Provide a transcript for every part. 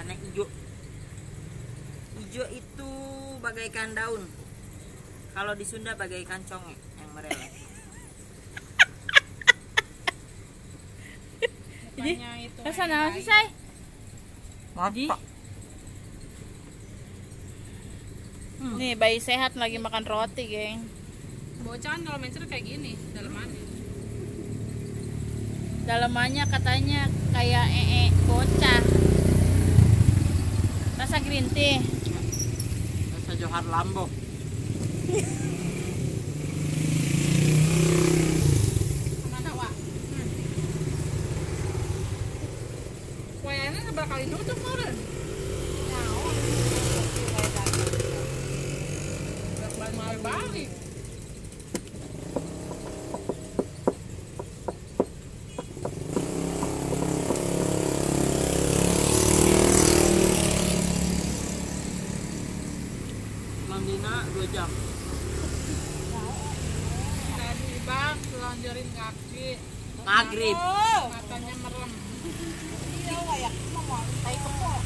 Warna hijau. Hijau itu bagaikan daun. Kalau di Sunda bagaikan conge yang mereleh. Jadi, rasa naon sih, Say? Mantap. Nih, bayi sehat lagi makan roti, geng. Bocah kan kalau mencret kayak gini, dalemannya. Dalemannya katanya kayak ee bocah. Rasa green tea. Rasa Johar Lambo. Mana, Wak? Wayangnya seberapa kali nutup meureun? Naon? Balik. Mandina 2 jam. Tadi bang selonjorin kaki. Maghrib. Matanya merem. Iya, wayak mau tai kepok.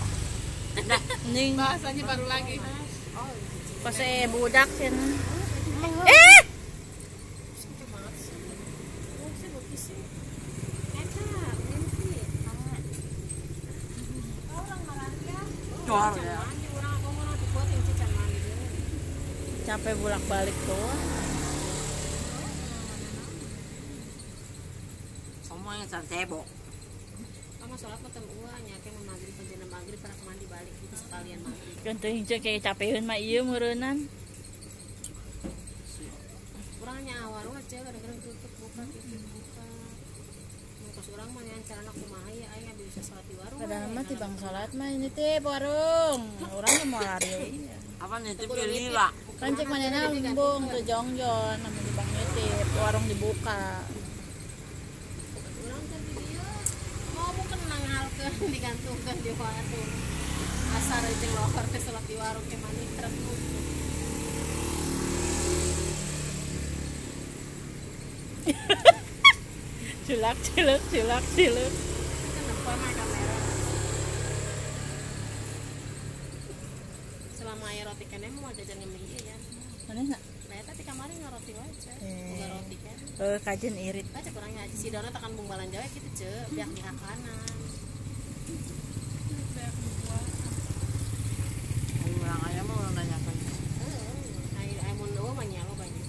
Ning bahasanya baru lagi. Pas budak sih. Capek bolak-balik tuh. Semuanya cebok. Kamu sholat mah teu nya ke maghrib panjana maghrib para mandi balik gitu sekalian maghrib. Kan teu hijau kayak capeun mah ieu meureunnan. Urang nya warung aja kadang-kadang tutup buka tutup buka. Mun urang mah nyan carana kumaha ya aing bisa sholat di warung. Padahal mah tibang sholat mah ini teh warung. Urang mah mau lari. Apa nitip lila? Kan cek manehna embung teu jongjon lamun di bang nitip warung dibuka. Urang teh di dieu mau bukan nanghalkeun digantungkeun di warung. Asar jeung lohor teh salat di warung ke mani truk. Cilak ciluk cilak ciluk. Kenapa mah kamera? Selama aya roti kene mau jajan mie ieu ya. Manehna? Nah, eta ti kamari ngaroti wae, ce. Boga roti kan. Kajen irit. Tah cek urang nya si Dona tekan bung balanja we kitu, ce, biak dihakanan. Biak buah. Urang aya mah urang nanyakeun. Heeh, aya mun eueuh mah nya loba nya.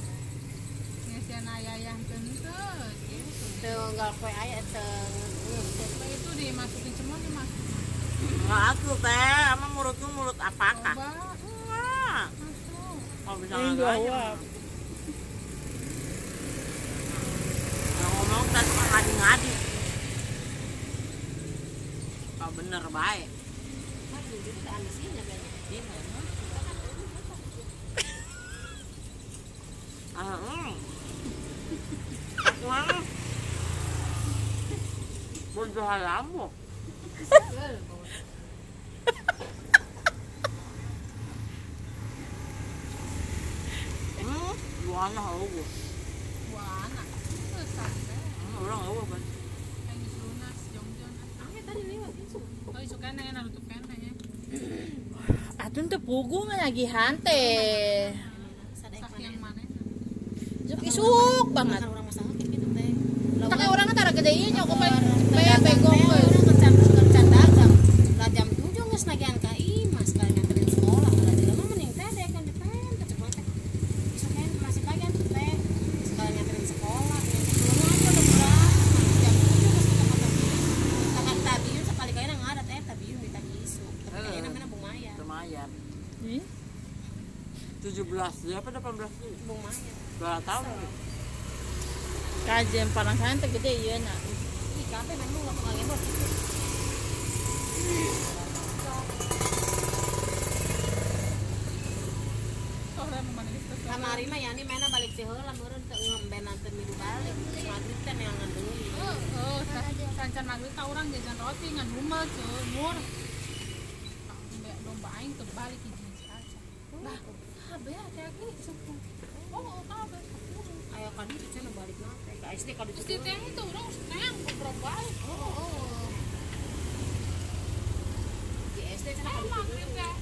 Ngesian aya yang teu gitu. Teu unggal poe aya teu itu dimasukin semuanya mas. Enggak atuh teh, emang mulutmu mulut apakah? Enggak. Kalau bisa enggak. Kalau ngomong teh suka ngadi-ngadi. Kalau bener baik. Mas jujur teh ambisinya kayaknya. Iya. Aku mah bodoh lambo. Buana eueuh. Buana. Santai. Urang eueuh kan. Aing lunas jongjon. Ah, tadi lewat isu. Oh, isu kana nya nutup kana nya. Atuh teu puguh ngagihan teh. Saking maneh. Isuk isuk banget. Urang masalah kitu teh. Tapi urang tara gede ieu nya kumaha bego we. Urang kencan dagang. Lah jam 7 geus nagihan ka imah sekali nganterin sekolah. Lah jelema mending teh deh kan depan kecek teh. Isuk kan masih pagi atuh teh. Sekali nganterin sekolah, nganterin aja udah pulang. Jam 7 geus ke tabiun. Tangan tabiun sekali kali ngadat teh tabiun ditagih isuk. Tapi kayaknya namanya Bung Maya. Lumayan. 17 ya apa 18 sih? Bung Maya. 2 tahun. Kajian parangsan teh gede ieu na. Ih, kabeh memang ulah ngagebor kitu. Kamari mah yani mana balik teh heula meureun teu ngemben teu milu balik. Maghrib teh neangan deui. Heeh, sancan maghrib ka urang jajan roti ngan humel ceu, mur. Domba aing teu balik hiji-hiji aja. Lah, kabeh hati-hati suku. Oh, kabeh. Ayo kan itu cenah balik mah teh. Ka SD ka ditu. Terus teh itu urang neang goblok balik. Oh. Di SD Maghrib teh.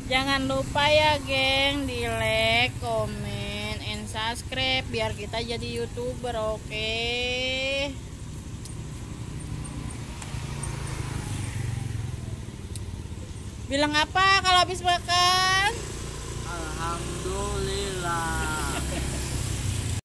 Jangan lupa ya geng, di like, comment, and subscribe biar kita jadi YouTuber, oke? Bilang apa kalau habis makan? Alhamdulillah.